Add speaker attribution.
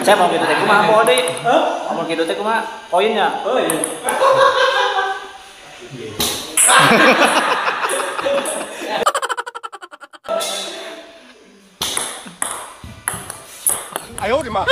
Speaker 1: Saya mau gitu teh kumaha po deui? Heuh? Mau gitu teh kumaha? Koinnya. Oh iya.
Speaker 2: Ayo di mah.